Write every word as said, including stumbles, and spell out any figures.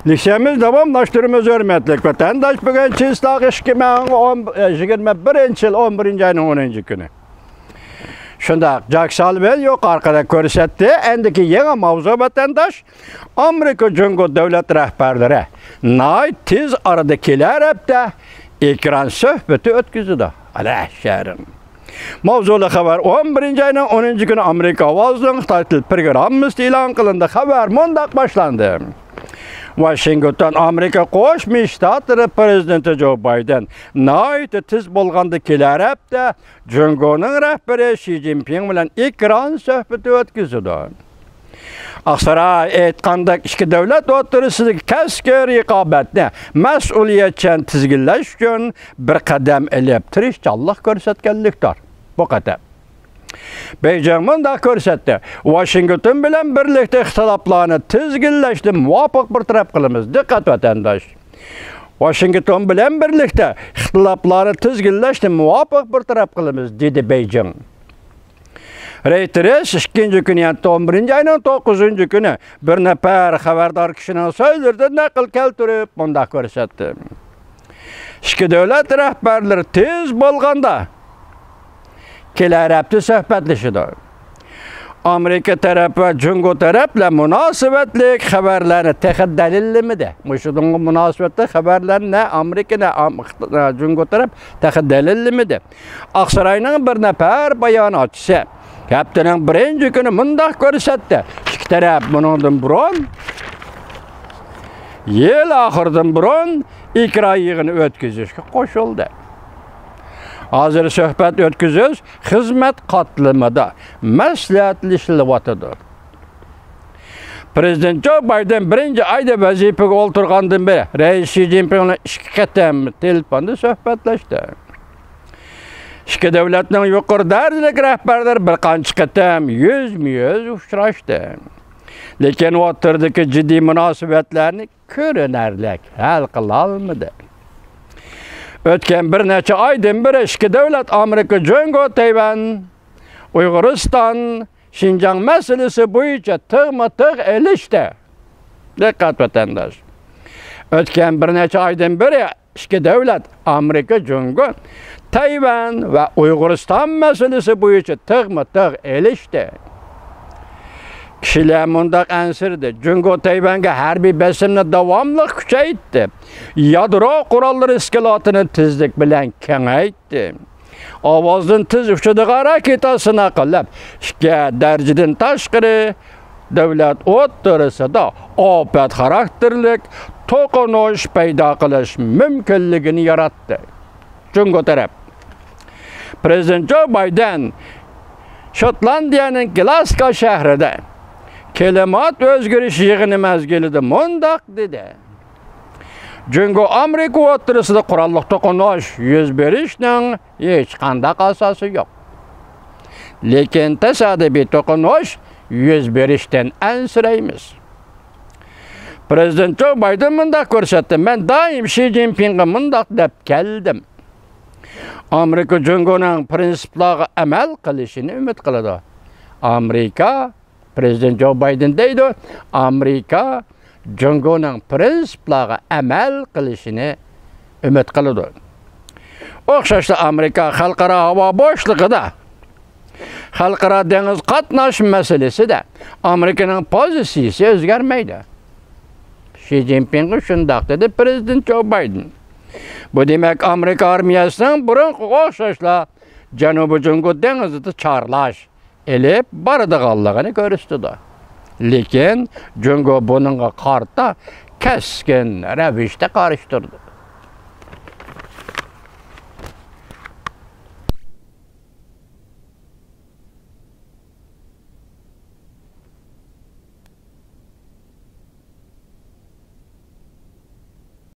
لېكسىيەمىز داۋاملاشتۇرىمىز، ھۆرمەتلىك ۋەتەنداش. بۈگۈن چىسلاق ئىككى مىڭ ئون، يىگىرمە بىرىنچى يىل ئون بىرىنچى ئاينىڭ ئونىنچى كۈنى. شۇنداق، جاك سالىۋەن يۇقىرىقىدا كۆرسەتتى. ئەندىكى يېڭى ماۋزۇ، ۋەتەنداش، ئامېرىكا جۇڭگو دۆلەت رەھبەرلىرى ناھايىتى تېز ئارىدا كېلەر ھەپتە ئېكران سۆھبىتى ئۆتكۈزىدۇ. ئەلە شەرم. ماۋزۇلۇق خەۋەر، ئون بىرىنچى ئاينىڭ ئونىنچى كۈنى ئامېرىكا ئاۋازىنىڭ خىتاي تىل پروگراممىسى ئېلان قىلىندى. خەۋەر مۇنداق باشلاندى. ۋاشىنگتون، ئامېرىكا قوشما شتاتلىرى پرېزىدېنتى جو بايدېن ناھايىتى تېز بولغاندا كېلەر ھەپتە جۇڭگونىڭ رەھبىرى شى جىنپىڭ بىلەن ئېكران سۆھبىتى ئۆتكۈزىدۇ. ئاقساراي ئېيتقاندەك، ئىككى دۆلەت ئوتتۇرىسىدىكى كەسكىن رىقابەتنى مەسئۇلىيەتچان تىزگىنلەش ئۈچۈن بىر قەدەم ئېلىپ تىرىشچانلىق كۆرسەتكەنلىكتۇر. بۇ قېتىم بېيجىڭ مۇنداق كۆرسەتتى: ۋاشىنگتون بىلەن بىرلىكتە ئىختىلاپلارنى تىزگىنلەشنى مۇۋاپىق بىر تەرەپ قىلىمىز. دىققەت، ۋەتەنداش! ۋاشىنگتون بىلەن بىرلىكتە ئىختىلاپلارنى تىزگىنلەشنى مۇۋاپىق بىر تەرەپ قىلىمىز، دېدى بېيجىڭ. رېيتېرس ئىككىنچى كۈنى، يەنى ئون بىرىنچى ئاينىڭ توققۇزىنچى كۈنى بىر نەپەر خەۋەردار كىشىنىڭ سۆزلىرىدىن نەقىل كەلتۈرۈپ مۇنداق كۆرسەتتى: ئىككى دۆلەت رەھبەرلىرى تېز بولغاندا كېلەر ھەپتە سۆھبەتلىشىدۇ. ئامېرىكا تەرەپ ۋە جۇڭگو تەرەپلەر مۇناسىۋەتلىك خەۋەرلەرنى تېخى دەلىللىمىدى. مۇشۇنىڭغا مۇناسىۋەتلىك خەۋەرلەرنى نە ئامېرىكا، نە ئام-، جۇڭگو تەرەپ تېخى دەلىللىمىدى. ئاقساراينىڭ بىر نەپەر باياناتچىسى ھەپتىنىڭ بىرىنچى كۈنى مۇنداق كۆرسەتتى: ئىككى تەرەپ بۇنىڭدىن بۇرۇن، يىل ئاخىرىدىن بۇرۇن ئېكران يىغىنى ئۆتكۈزۈشكە قوشۇلدى. ھازىر سۆھبەت ئۆتكۈزۈش خىزمەت قاتلىمىدا مەسلىھەتلىشىلىۋاتىدۇ. پرېزىدېنت جو بايدېن بىرىنچى ئايدا ۋەزىپىگە ئولتۇرغاندىن بېرى رەئىس شى جىنپىڭ بىلەن ئىككى قېتىم تېلېفوندا سۆھبەتلەشتى. ئىككى دۆلەتنىڭ يۇقىرى دەرىجىلىك رەھبەرلىرى بىر قانچە قېتىم يۈزمۇ يۈز ئۇچراشتى. لېكىن ئوتتۇرىدىكى جىددىي مۇناسىۋەتلەرنى كۆرۈنەرلىك ھەل قىلالمىدى. ئۆتكەن بىر نەچچە ئايدىن بېرى ئىككى دۆلەت، ئامېرىكا، جۇڭگو، تەيۋەن، ئۇيغۇرىستان، شىنجاڭ مەسىلىسى بويىچە تىغمۇ تىغ ئېلىشتى. دىققەت، ۋەتەنداش! ئۆتكەن بىر نەچچە ئايدىن بېرى ئىككى دۆلەت، ئامېرىكا، جۇڭگو، تەيۋەن ۋە ئۇيغۇرىستان مەسىلىسى بويىچە تىغمۇ تىغ ئېلىشتى. كىشىلەر مۇنداق ئەنسىرىدى: جۇڭگو تەيۋەنگە ھەربىي بېسىمنى داۋاملىق كۈچەيتتى، يادرو قوراللىرى ئىسكىلاتىنى تېزلىك بىلەن كېڭەيتتى، ئاۋازدىن تېز ئۇچىدىغان راكېتا سىناق قىلىپ، ئىككى دەرىجىدىن تاشقىرى دۆلەت ئوتتۇرىسىدا ئاپەت خاراكتېرلىك توقۇنۇش پەيدا قىلىش مۇمكىنلىكىنى ياراتتى. جۇڭگو تەرەپ. پرېزىدېنت جو بايدېن شوتلاندىيەنىڭ گلاسگو شەھىرىدە كىلىمات ئۆزگىرىش يىغىنى مەزگىلىدە مۇنداق دېدى: جۇڭگو ئامېرىكا ئوتتۇرىسىدا قوراللىق توقۇنۇش يۈز بېرىشنىڭ ھېچقانداق ئاساسى يوق. لېكىن تاسادىپىي توقۇنۇش يۈز بېرىشتىن ئەنسىرەيمىز. پرېزىدېنت جو بايدېن مۇنداق كۆرسەتتى: مەن دائىم شى جىنپىڭغا مۇنداق دەپ كەلدىم. ئامېرىكا جۇڭگونىڭ پىرىنسىپلارغا ئەمەل قىلىشىنى ئۈمىد قىلىدۇ. ئامېرىكا، پرېزىدېنت جو بايدېن دەيدۇ، ئامېرىكا جۇڭگونىڭ پىرىنسىپلارغا ئەمەل قىلىشىنى ئۈمىد قىلىدۇ. ئوخشاشلا ئامېرىكا خەلقئارا ھاۋا بوشلۇقىدا، خەلقئارا دېڭىز قاتناش مەسىلىسىدە ئامېرىكىنىڭ پوزىتسىيىسى ئۆزگەرمەيدۇ. شى جىنپىڭغا شۇنداق دېدى پرېزىدېنت جو بايدېن. بۇ دېمەك، ئامېرىكا ئارمىيەسىنىڭ بۇرۇنقىغا ئوخشاشلا جەنۇبىي جۇڭگو دېڭىزىدا چارلاش ئېلىپ بارىدىغانلىقىنى كۆرسىتىدۇ. لېكىن جۇڭگو بۇنىڭغا قارىتا كەسكىن رەۋىشتە قارشى تۇرىدۇ.